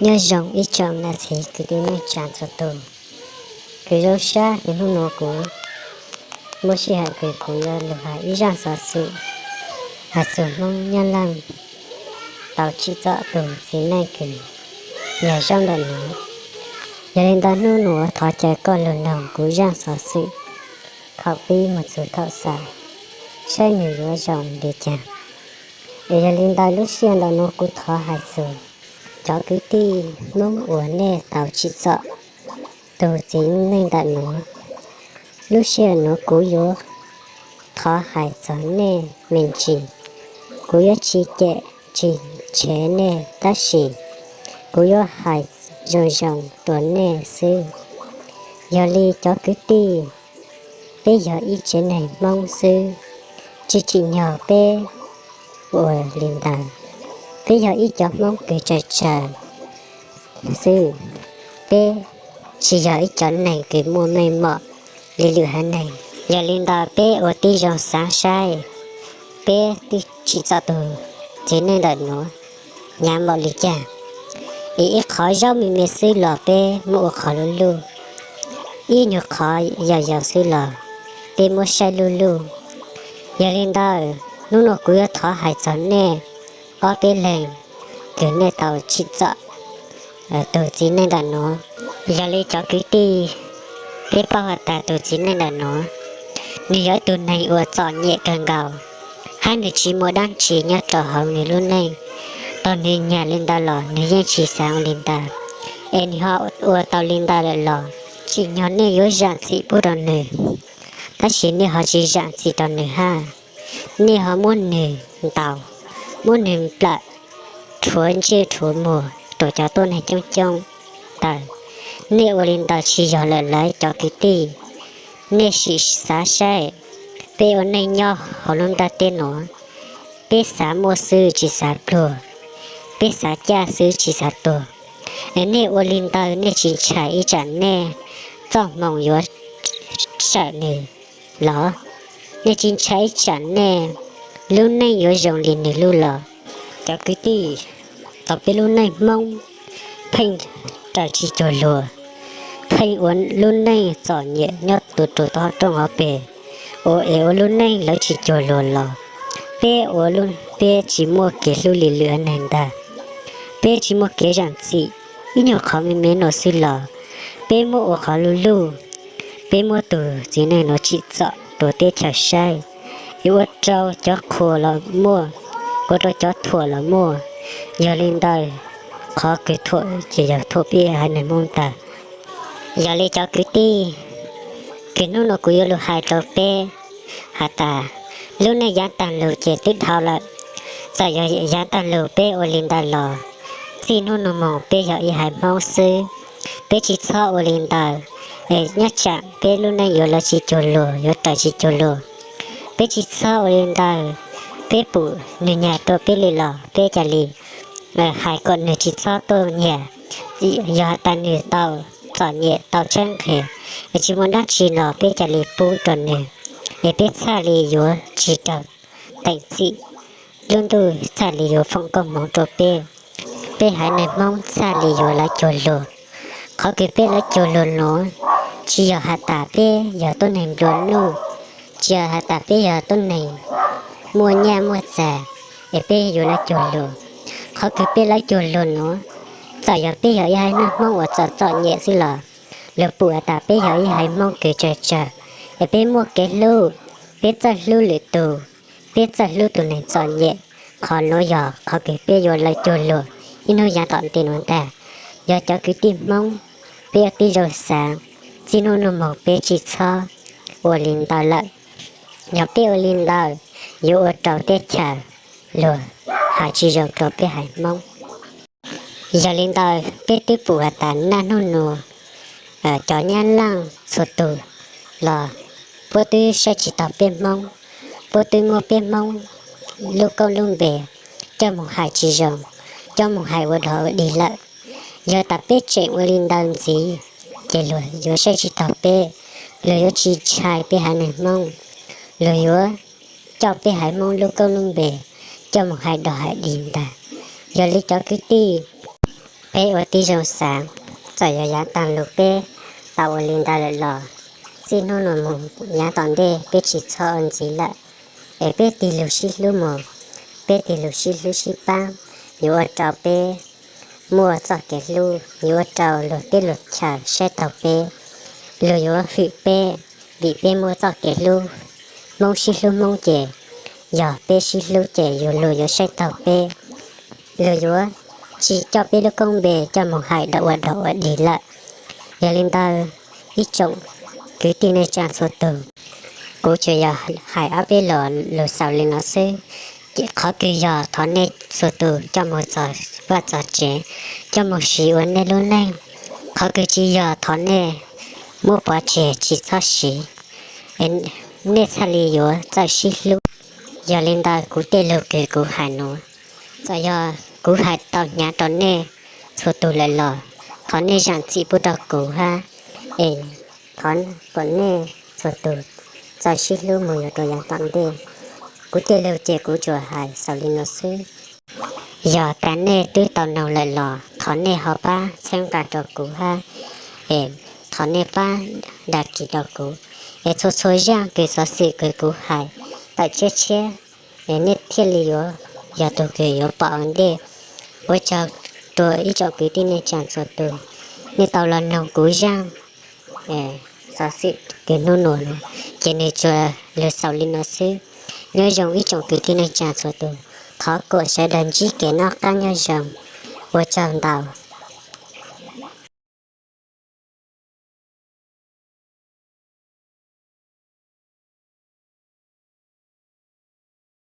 Nyob zoo ib tsoom nam txiv kwv tij neej tsa txhua tus. Kuv zoo sab kws hnub nuav kuv muaj sij hawm kws kuv yuav lug has ib zaaj xov xwm has txug Hmoob Nyab Laaj tau tsim txom tug txiv neej kws yog zaub ntawm nuav. Yog li ntawd hnub nuav thov caw koj lug noog kuv zaaj xov xwm thaum pib moog txug thaum xaus, saib nwg yuav zoo li caag. Es yog li ntawd lub sij hawm ntawm nuav kuv thov hais txug cov kwv tij Hmoob uas nej tau tsim txom tug txiv neej ntawm nuav. Lub sij hawm nuav kuv yuav thov hais txug nej me ntsis. Kuv yuav tsi cem tsi tshev nej tab sis kuv yuav hais zoo zoo rua nej xwb. Yog li cov kwv tij, peb yog ib tsev neeg Hmoob xwb, tsi tsim nyog peb ua li ntawd. Peb yog ib cov Hmoob kws tsaws tsaws xwb, peb tsi yog ib cov neeg kws muaj meej mom li lwm haiv neeg. Yog li ntawd peb ua tib zoo xaav saib, peb twb tsim txom tug txiv neej ntawm nuav hnyav npaum li caag. Es ib qhov zaub me me xwb los peb muab ua qhov luj luj, ib nyuag qhov yau yau xwb los peb muab saib luj luj. Yog li ntawd hnub nuav kuv yuav thov hais txug nej ob peb leeg kws nej tau tsim txom tug txiv neej ntawm nuav. Yog li cov kwv tij, peb paub has tas tug txiv neej ntawm nuav, nwg yog ib tug neeg uas txom nyem kawg nkaus, hab nwg tsi muaj dlaab tsi nyob rau hauv nwg lub neej. Thaus nwg nyag li ntawd los nwg yeej tsi xaav ua li ntawd, es nwg ho ua tau li ntawd lawm los tsim nyog nej yuav zaam txim pub rau nwg, tab sis nej ho tsi zaam txim rau nwg hab. Nej ho muab nwg ntaus, muab nwg nplawm rhuav ntsej rhuav muag rua cov tuab neeg coob coob tawm. Nej ua li ntawd tsi yog lawm lauj cov kwv tij. Nej sim xav saib, peb ua neej nyob hauv lub ntiaj teb nuav, peb xav muaj xwb tsi xav pluag, peb xav caj xwb tsi xav tuag. Es nej ua li ntawd nej tsi ntshai ib tsam nej txoj hmoo yuav sawm nwg los? Nej tsi ntshai ib tsam nej lub neej yuav zoo li nwg lub los? Cov kwv tij, thaus peb lub neej Hmoob pheej raws tsi cuag luag, pheej ua lub neej txom nyem nyob tu rua toj rooj hov peg, ua es ua lub neej lawv tsi cuag luag los peb ua, peb tsi muaj kev hlub li lwm neeg ntag. Peb tsi muaj kev zaam txim, ib nyuag qhov me me nuav xwb los peb muab ua qhov luj luj, peb muab tug txiv neej nuav tsim txom rua teb chaws saib, es ua rau cov qhuas los muaj, ua rau cov thuam los muaj. Yog li ntawd, qhov kws thuam ces yog thuam peb haiv neeg Hmoob ntag. Yog li cov kwv tij, kws hnub nuav kuv yuav lug hais rau peb has tas, lub neej yav taag lug ces twb dhau lawm. Txawm yog yav taag lug peb ua li ntawd los, txij hnub nuav moog peb yog ib haiv Hmoob xwb, peb tsi txhob ua li ntawd. Es nyob tsam peb lub neej yuav lawv tsi cuag luag, yuav raws tsi cuag luag, peb tsi txhob ua li ntawd. Peb pum nwg nyag rua peb li los peb ca li hais kom nwg tsi txhob tuaj nyag. Yog has tas nwg tau txom nyem tau tshaib nqhis, es tsi muaj dlaab tsi los peb ca li pub rua nwg, es peb txhaj li yuav tsi raug teem txim, lub ntuj txhaj li yuav foom koob hmoov rua peb, peb haiv neeg Hmoob txhaj li yuav lawv cuag luag. Qhov kws peb lawv cuag luag nuav, tsi yog has tas peb yog tuab neeg nplua nuj, tsi yog has tas peb yog tuab neeg muaj nyaj muaj txag, es peb yuav lawv cuag luag. Qhov kws peb lawv cuag luag nuav, txawm yog peb yog ib haiv neeg Hmoob uas txom txom nyem xwb los, luag pum has tas peb yog ib haiv Hmoob kws tsawg tsawg, es peb muaj kev hlub, peb txawj hlub lwm tug, peb txawj hlub tug neeg txom nyem. Qhov nuav yog qhov kws peb yuav lawv cuag luag ib hnub yav tom ntej nuav ntag. Yog cov kwv tij Hmoob, peb ua tib zoo xaav, txij hnub nuav moog peb tsi txhob ua li ntawd lawm. Yog peb ua li ntawd, yuav ua rau teb chaws luag has tsi zoo rua peb haiv Hmoob. Yog li ntawd peb twb pum has tas naj hnub nuav, cov nyab laaj txhua tug los puab twb saib tsi taug peb Hmoob, puab twb muab peb Hmoob lub koob lub npe coj moog hais tsi zoo, coj moog hais ua dog ua dig lawm. Yog tas peb tseem ua li ntawd ntxiv, ces luag yuav saib tsi taug peb, luag yuav tsi ntshai peb haiv neeg Hmoob, luag yuav coj peb haiv Hmoob lub koob lub npe coj moog hais dog hais dig ntag. Yog li cov kwv tij, Peb ua tib zoo xav, txawm yog yav taag lug peb tau ua li ntawd lawm los txij hnub nuav moog yav tom ntej peb tsis txhob ua ntxiv lawm, es peb tig lug sib hlub moog, peb tig lug sib hlub sib paab, yuav ua rau peb muaj txoj kev hlub, yuav ua rau luag teb luag chaw saib taug peb, luag yuav hwm peb, vim peb muaj txoj kev hlub. Hmoob sib hlub Hmoob ces, yog peb sib hlub ces luag yuav saib taug peb, luag yuav tsis coj peb lub koob npe coj moog hais ua dog ua dig lawm. Yog li ntawd, ib tsoom kwv tij neej tsaa txhua tug, kuv tsuas yog hais ob peb lo lug xaus li no xwb. Qhov kws yog thov nej txhua tug coj moog txog vaaj txog tsev, coj moog siv ua nej lub neej. Qhov kws tsis yog thov nej muab pov tseg tsis txhob siv, nej txhaj li yuav txawj sib hlub. Yog li ntawd kuv tej lug kws kuv hais nuav, txawm yog kuv hais tau hnyav rau nej txhua tug lawm los thov nej zaam txim pub rau kuv hab, es thov kom nej txhua tug txawj sib hlub moog yuav rau yav tom ntej. Kuv tej lug ces kuv tsuas hais xaus li no xwb. Yog tas nej twb tau noog lawm los thov nej ho pab txhawb nqa rau kuv hab, es thov nej pab dag kis rau kuv, es txhua txhua zaaj kws xov xwm kws kuv hais tawm tshiab tshiab, es nej thiaj li yuav yog tug kws yuav pom ua ntej. Ua tsaug rua ib tsoom kwv tij neej tsaa txhua tug, nej tau los noog kuv zaaj xov xwm kws nub nua nuav, ces nwg tsuas lug xaus li no xwb. Nyob zoo ib tsoom kwv tij neej tsaa txhua tug, thov kom sawv daws ntsib kev noj qaab nyob zoo. Ua tsaug ntau.